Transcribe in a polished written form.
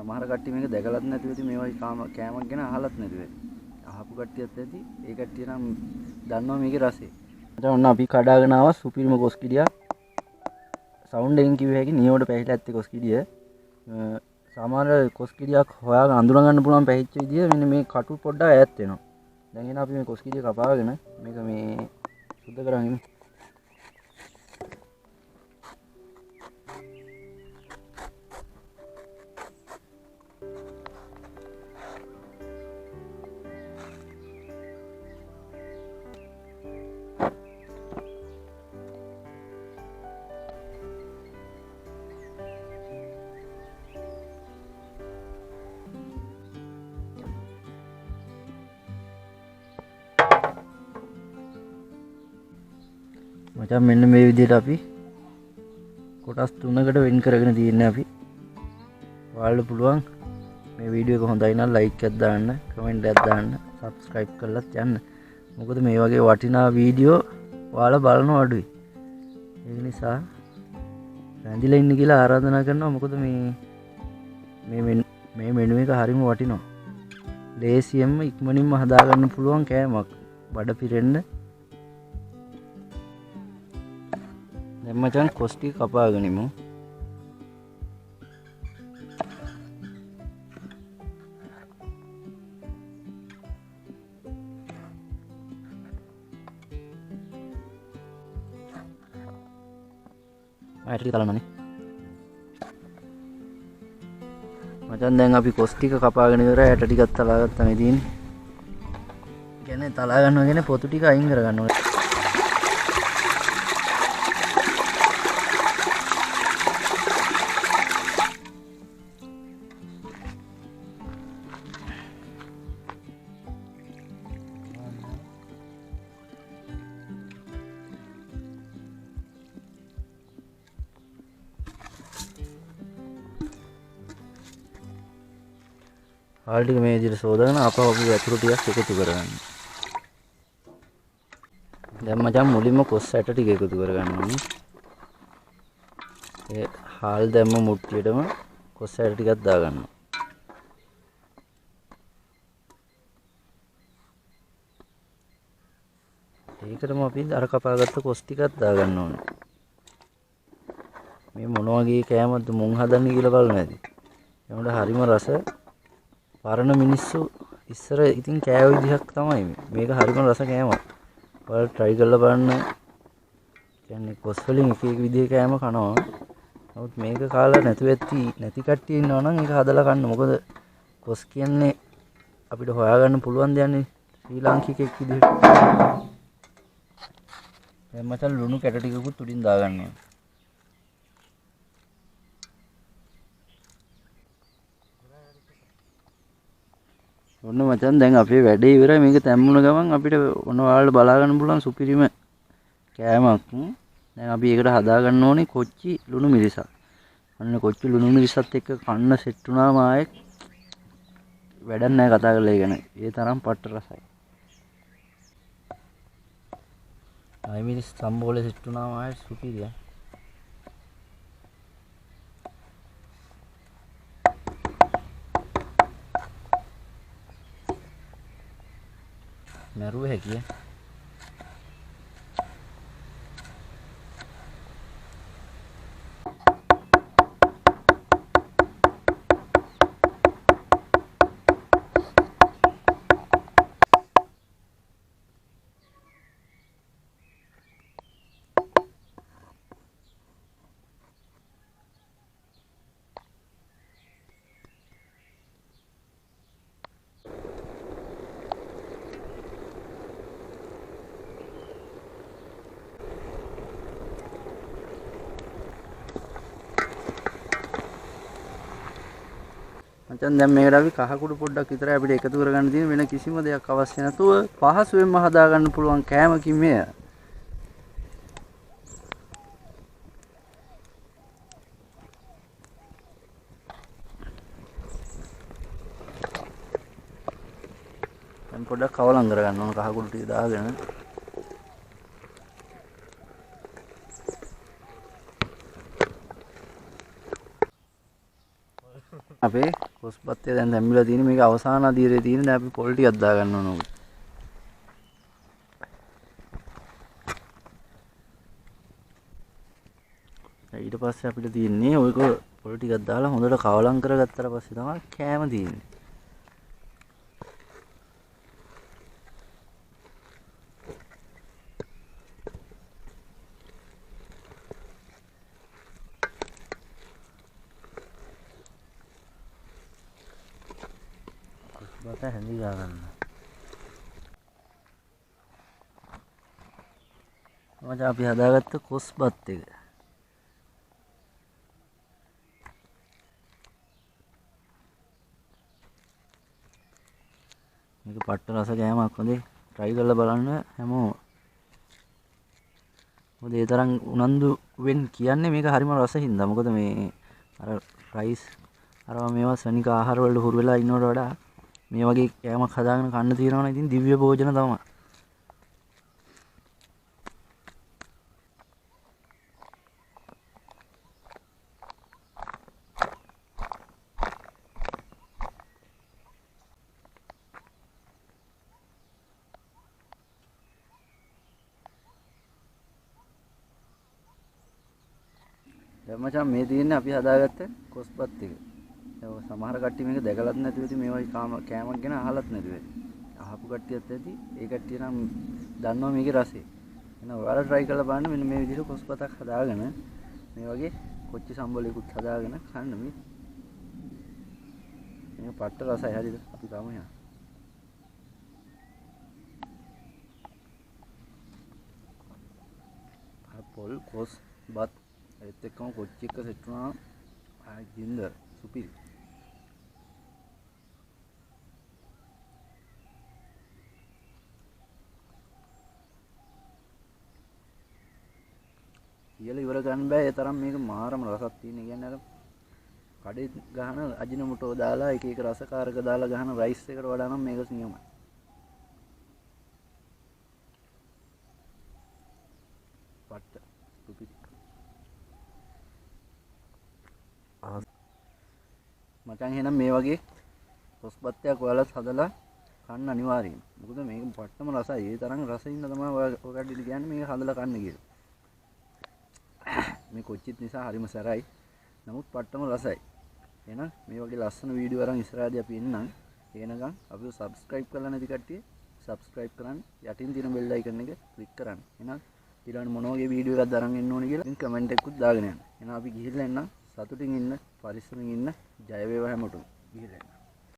සමහර කට්ටිය මේක දැකලත් නැතුව ඇති, මේ වගේ කෑමක් ගැන අහලත් නැතුව ඇති. අහපු කට්ටියත් ඇති. ඒ කට්ටිය නම් දන්නවා මේකේ රසය. මචං ඔන්න අපි කඩාගෙන ආවා සුපිරිම කොස් කිඩියක්. සවුන්ඩ් එකෙන් කිව්ව හැකි නියමට පැහිලා ඇත්තේ කොස් කිඩිය. සමහර කොස් කිඩියක් හොයාගෙන අඳුන ගන්න පුළුවන් පැහිච්ච විදිය මෙන්න මේ කටු පොඩ්ඩක් ඈත් වෙනවා. දැන් එන අපි මේ කොස් කිඩිය කපාගෙන මේක මේ සුද්ධ කරන් ඉමු. මචං මෙන්න මේ විදිහට අපි කොටස් තුනකට වෙන් කරගෙන තියෙන්නේ අපි. ඔයාලට පුළුවන් මේ වීඩියෝ එක හොඳයි නම් ලයික් එකක් දාන්න, කමෙන්ට් එකක් දාන්න, සබ්ස්ක්‍රයිබ් කරලත් යන්න. මොකද මේ වගේ වටිනා වීඩියෝ ඔයාලා බලන අඩුයි. ඒ නිසා රැඳිලා ඉන්න කියලා ආරාධනා කරනවා. මොකද මේ මේ මෙනු එක හරිම වටිනවා. ලේසියෙන්ම ඉක්මනින්ම හදාගන්න පුළුවන් කෑමක්. බඩ පිරෙන්න. දැන් මචං කොස් ටික කපාගනිමු. ආයෙත් ටික තලන්නනේ. මචං දැන් අපි කොස් ටික කපාගෙන ඉවරයි. ඇට ටිකක් තලාගත්තා මේ තියෙන්නේ. කියන්නේ තලා ගන්නවා කියන්නේ පොතු ටික අයින් කරගන්න ඕනේ. හාල් ටික මේ විදිහට සෝදාගෙන ආපහු අපි වතුර ටිකක් එකතු කරගන්න. දැන් මචං මුලින්ම කොස් ඇට ටික එකතු කරගන්න ඕනේ. ඒ හාල් දැම්ම මුට්ටියටම කොස් ඇට ටිකක් දාගන්න. ඒකටම අපි අර කපාගත්ත කොස් ටිකක් දාගන්න ඕනේ. මේ මොන වගේ කෑමක්ද මුං හදන්නේ කියලා බලන්න ඇති. ඒකට හරිම රස. පරණ මිනිස්සු ඉස්සර ඉතින් කෑව විදිහක් තමයි මේ. මේක හරිම රස කෑමක්. ඔයාලා try කරලා බලන්න. කියන්නේ කොස් වලින් එක එක විදිහේ කෑම කනවා. නමුත් මේක කාලා නැතුව ඇති නැති කට්ටිය ඉන්නවා නම් ඒක හදලා කන්න. මොකද කොස් කියන්නේ අපිට හොයාගන්න පුළුවන් දෙයක් නේ ශ්‍රී ලාංකිකෙක් විදිහට. දැන් මචං ලුණු කැට ටිකකුත් උඩින් දාගන්න ඕනේ. ඔන්න මචං දැන් අපේ වැඩේ ඉවරයි. මේක තැම්මුණ ගමන් අපිට ඔන්න ඔයාලට බලා ගන්න පුළුවන් සුපිරිම කෑමක්. දැන් අපි ඒකට හදා ගන්න ඕනේ කොච්චි ලුණු මිරිසක්. අන්න කොච්චි ලුණු මිරිසත් එක්ක කන්න සෙට් වුණාම ආයෙත් වැඩක් නෑ කතා කරලා ඒ ගැන. ඒ තරම් පට්ට රසයි. ආයෙ මිරිස් සම්බෝලේ සෙට් වුණාම ආයෙත් සුපිරිය. මැරුව හැකිය. මචං දැන් මේකට අපි කහ කුඩු පොඩ්ඩක් විතරයි අපිට එකතු කරගන්න තියෙන්නේ. වෙන කිසිම දෙයක් අවශ්‍ය නැතුව පහසුවෙන්ම හදාගන්න පුළුවන් කෑමකින් මෙය. දැන් පොඩ්ඩක් කවලම් කරගන්න ඕන කහ කුඩු ටික දාගෙන. අපේ කොස් බත් එක දැන් දැම්මිලා තියෙන මේක අවසාන අදියරේ තියෙන. දැන් අපි පොල් ටිකක් දාගන්න ඕන උඩ. ඊට පස්සේ අපිට තියෙන්නේ ඔයක පොල් ටිකක් දාලා හොඳට කවලම් කරගත්තට පස්සේ තමයි කෑම තියෙන්නේ. බත හැඳි ගා ගන්න. මචං අපි හදාගත්ත කොස් බත් එක. මේක පට්ට රස කෑමක් හොඳේ. try කරලා බලන්න හැමෝම. මොකද ඒ තරම් උනන්දු වෙන් කියන්නේ මේක හරිම රස හින්දා. මොකද මේ අර රයිස් අරවා මේවා සනික ආහාර වලට හුරු වෙලා ඉන්නවට වඩා මේ වගේ කෑමක් හදාගෙන කන්න තියෙනවා නම් ඉතින් දිව්‍ය භෝජන තමයි. දැන් මචං මේ තියෙන්නේ අපි හදාගත්ත කොස්පත් එක. දැන් සමහර කට්ටිය මේක දැකලත් නැතුව ඇති, මේ වගේ කෑමක් ගැන අහලත් නැතුව ඇති. අහපු කට්ටියත් ඇති, ඒ කට්ටිය නම් දන්නවා මේකේ රසය. එහෙනම් ඔයාලා try කරලා බලන්න මෙන්න මේ විදිහට කොස්පතක් හදාගෙන මේ වගේ කොච්චි සම්බලයකුත් හදාගෙන කන්න. මේ මේක පට්ට රසයි. හරිද? අපි කමු එහෙනම්. අර පොල් කොස් බත් ඒත් එක්කම කොච්චි එක සෙට් වුණා ආ ගින්දර සුපිරි. කියලා ඉවර කරන්න බෑ, ඒ තරම් මේක මාරම රසක් තියෙන. ඒ කියන්නේ අර කඩේ ගහන අජිනමොටෝ දාලා එක එක රසකාරක දාලා ගහන රයිස් එකට වඩා නම් මේක නියමයි. පට්ට සුපිරි. මචං එහෙනම් මේ වගේ කොස්බත්තයක් ඔයාලත් හදලා කන්න අනිවාර්යයෙන්. මොකද මේක පට්ටම රසයි. ඒ තරම් රසින් තමයි ඔය කඩේට කියන්නේ මේක හදලා කන්න කියලා. මේ කොච්චිත් නිසා හරිම සැරයි. නමුත් පට්ටම රසයි. එහෙනම් මේ වගේ ලස්සන වීඩියෝ අරන් ඉස්සරහදී අපි එන්නම්. එනකන් අපිව සබ්ස්ක්‍රයිබ් කරලා නැති කට්ටිය සබ්ස්ක්‍රයිබ් කරන්න, යටින් තියෙන බෙල් අයිකන් එක ක්ලික් කරන්න. එහෙනම් ඊළඟ මොන වගේ වීඩියෝ එකක්ද අරන් එන්න ඕනේ කියලා ඉතින් කමෙන්ට් එකකුත් දාගෙන යන්න. එහෙනම් අපි ගිහිල්ලා එන්නම්. සතුටින් ඉන්න, පරිස්සමින් ඉන්න. ජය වේවා හැමෝටම. ගිහිල්ලා එන්න.